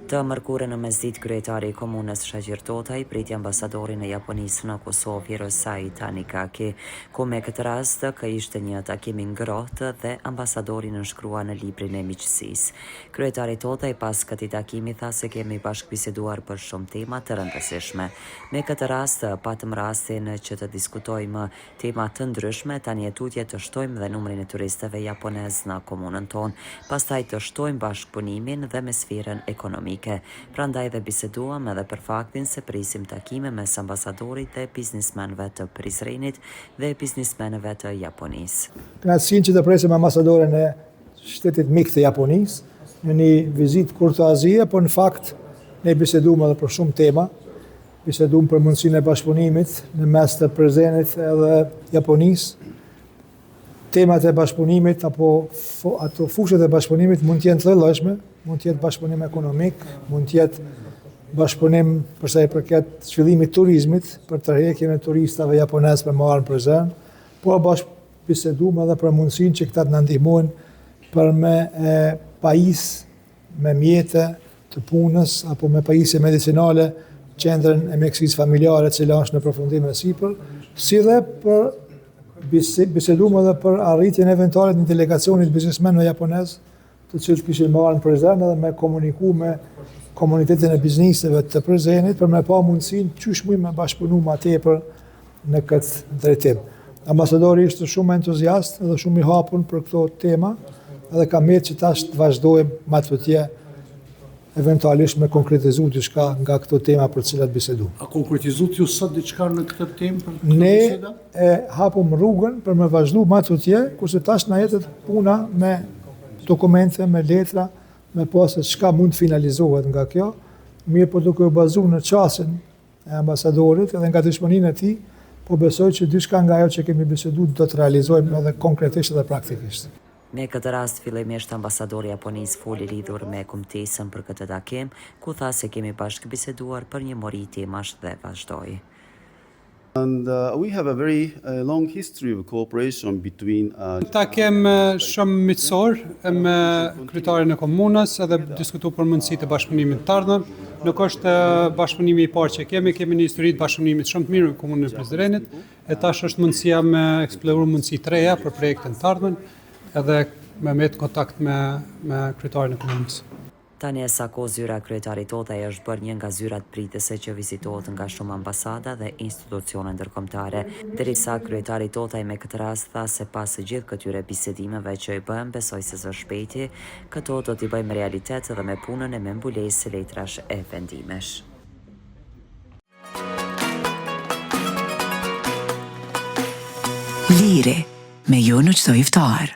Të mërkurën në mesditë kryetari i komunës Shaqir Totaj priti ambasadorin e Japonisë në Kosovë Hirosai Tanigaki, ku me këtë rast kë ishte një takim i ngrohtë dhe ambasadori nënshkruan në librin e miqësisë. Kryetari Totaj pas këtij takimi tha se kemi bashkëbiseduar për shumë tema të rëndësishme. Me këtë rast patëm rastin që të diskutojmë Tema të ndryshme, tani e tutje të shtojmë dhe numrin e turistëve japonezë në komunën tonë, pastaj të shtojmë bashkëpunimin dhe me sferën ekonomike. Prandaj dhe biseduam edhe për faktin se presim takime mes ambasadorit dhe biznismenëve të Prizrenit dhe biznismenëve të Japonisë. Kënaqësinë që të presim ambasadorin e shtetit mik të Japonisë në një vizitë kurtoazie, por në fakt ne biseduam edhe për shumë tema. Biseduam për mundësinë e bashkëpunimit në mes të Prizrenit edhe Japonisë. Temat e bashkëpunimit apo ato fushat e bashkëpunimit mund të jenë të llojllojshme, mund të jetë bashkëpunim ekonomik, mund të jetë bashkëpunim për sa i përket zhvillimit të turizmit, për tërheqjen e turistave japonezë për me ardhë në Prizren, por bashkëbiseduam edhe për mundësinë që këta të na ndihmojnë për me e pajis me mjete të punës apo me pajisje medicinale qendrën e mjekësisë familjare e cila është në përfundim e sipër, si dhe për bisedum edhe për arritjen eventuale të një delegacionit biznesmenëve japonez, të cilët kishin me ardhë në Prizren edhe me komuniku me komunitetin e bizneseve të Prizrenit për me pa mundësinë qysh mujmë me bashkëpunu ma tepër në këtë drejtim. Ambasadori ishte shumë entuziast dhe shumë i hapur për këto tema dhe ka metë që tash të vazhdojmë ma tutje eventualisht me konkretizu diçka nga këto tema për të cilat bisedum. A konkretizuat ju sot diçka në këtë temë për këtë Ne e hapum rrugën për me vazhdu ma tutje, kurse tash na jetet puna me dokumente, me letra, me pa se çka mund të finalizohet nga kjo, mirëpo duke u bazu në qasjen e ambasadorit edhe nga gatishmërinë e tij, po besoj që diçka nga ajo që kemi bisedu do të realizojmë edhe konkretisht edhe praktikisht. Me këtë rast, fillimisht ambasadori i Japonisë foli lidhur me kumtesën për këtë takim, ku tha se kemi bashkëbiseduar për një mori temash dhe vazhdoi. And uh, we have a very uh, long history of cooperation between uh, Takim shumë miqësor me kryetarin e komunës edhe diskutu për mundësitë e bashkëpunimit të ardhmëm. Nuk është bashkëpunimi i parë që kemi, kemi një histori të bashkëpunimit shumë të mirë me komunën e Prizrenit, e tash është mundësia me eksploru mundësi të reja për projekte në të ardhmen, edhe me met kontakt me me kryetarin e komunës. Tani e sa kohë zyra e kryetarit Totaj është bërë një nga zyrat pritëse që vizitohet nga shumë ambasada dhe institucione ndërkombëtare. Derisa kryetari Totaj me këtë rast tha se pas gjithë këtyre bisedimeve që i bëhen besoj se së shpejti këto do t'i bëjmë realitet dhe me punën e me mbulesë letrash e vendimesh. Liri, me ju në çdo iftar.